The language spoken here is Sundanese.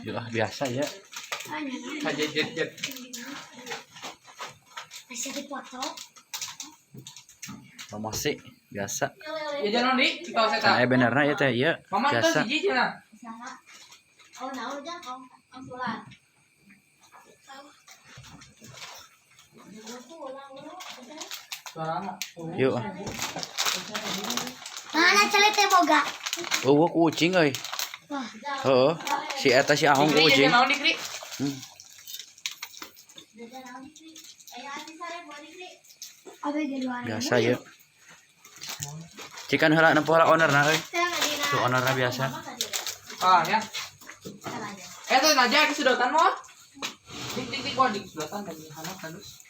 Yuk ah, biasa ya. Kajejet jet. Masih dipoto. Promosi biasa. Ya jangan di, kita Can saya aya benerna ya teh ieu. Mama itu Biasa. hiji cenah. Saha? Oh, naon jang? Oh, angsulan. Suara. Yuk ah. Mana celit teh boga? Eueuh kucing euy. Wah. Heeh. Si eta si Ahong Dikri kucing. jajan naon, Dikri? Biasa ya. Cikan heula nempo heula ownerna euy. Tuh ownerna biasa. Ah ya. Eh tuh aja ke sedotan mah. Dik dik dik, wah dik sedotan lagi hanap halus.